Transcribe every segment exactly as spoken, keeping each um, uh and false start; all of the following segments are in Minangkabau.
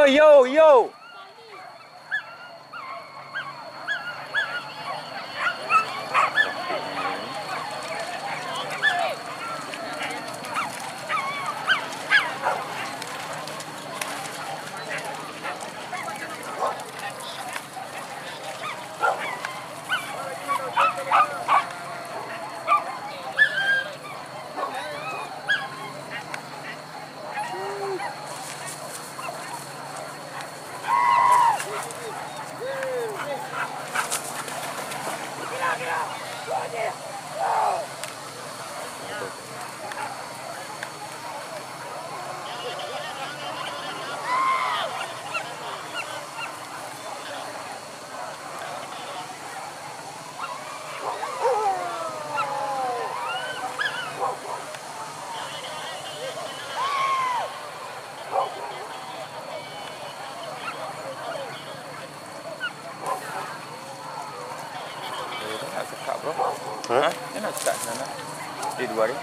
Yo, yo. Eh, dia nak cakap, bro. Hah? Dia nak cakap sana. Di dua hari.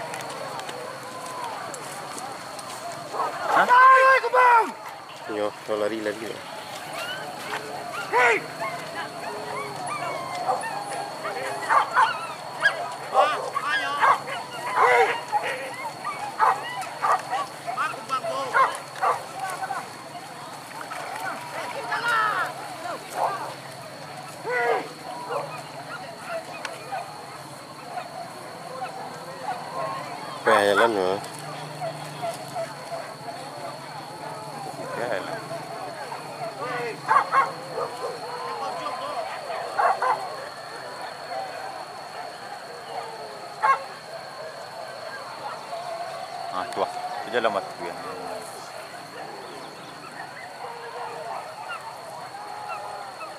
Hah? Yo, yo, lari, lari. Kayak jalan, yo. Kayak jalan. Ah, tu lah. Tu jalan batu kan.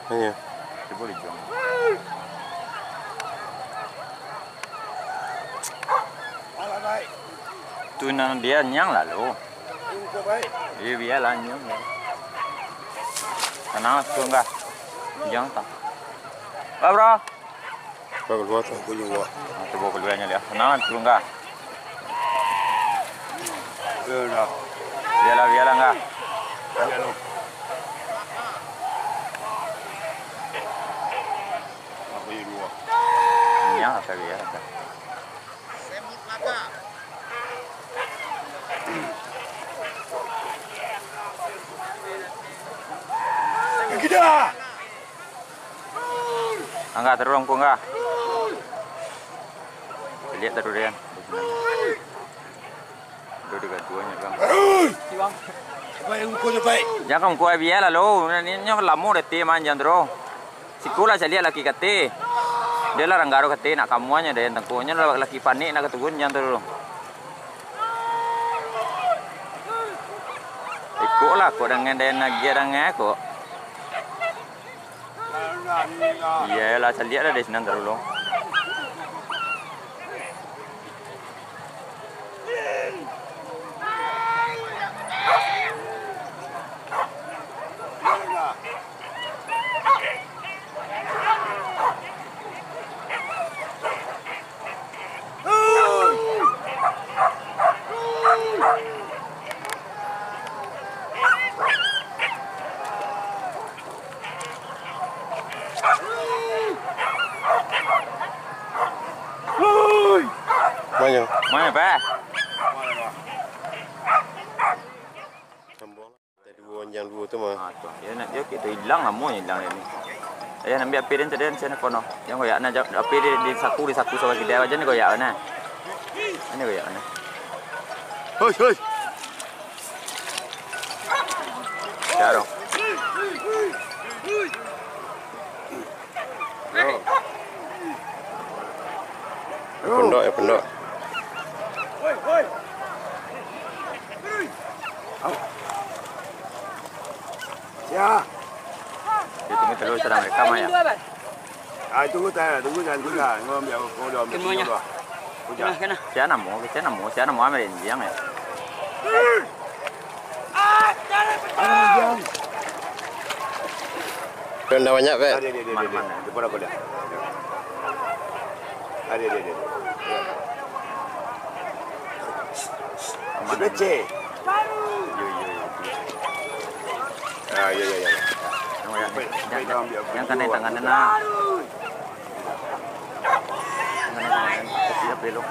Iyo. Cubo dijam. Tu nan dia nyang lalu. Iyo, bialah nyang. Tenang, tunggu. Jangan tak. Ba, bro. Bawa kalua tu. Bawa kalua. Ah, tu bawa kalua nyo liak. Tenang, turun ka. Yo, dah. Bialah, bialah, ka. Bialah. Bawa kalua. Iyo, ka bialah, ka. Gila! Angga, taruh angku, angga. Liek taruh dia. Aduh, digatuanyo, Bang. Hei! Bang. Sampai muko sampai. Jangan muko bialah lo. Nyo lamo deh ti manjang tu. Siko lah caliak laki kate. Dia lah ranggaro kate nak kamuanyo deh tangkonyo lah laki panik nak katurun jan tu dulu. Ikok lah kok dengan deh nagiah dengan kok. Iyolah, caliak dah dari sinan tarulo. Manyo? Manyo, Pak? Sambuang lah. Tadi duo, anjiang duo tu mah. Ah, tu. Yo, nak, yo, kito ilang, lamo ilang ni. Ayah, ambiak P D tadi, saya nak kono. Yang koyak, nak, P D di saku, di saku, sawa kidai, aja ni koyak, nah. Ini koyak, nah. Hoi, hoi. Caro. Yo. Pondok, yo, pondok. Ya. Itu ni terus sedang rekam, ya. Ah, tunggu, tunggu, tunggu, tunggu. Ngomong, ngomong, ngomong. Kena, kena. Sia namo, sia namo, sia namo, Amir Enjiang, ya. Rendah banyak, Pak. Ada, ada, ada, ada. Mana, mana? Di bola, bola. Ada, ada, ada. Mana? Kecil. Yo, yo, yo. Ah, ya, ya, ya, ya. Tunggu, ya. Baik, baik, dah ambil apa? Yang kanai tangan, nah. Yang kanai tangan. Siap, belok.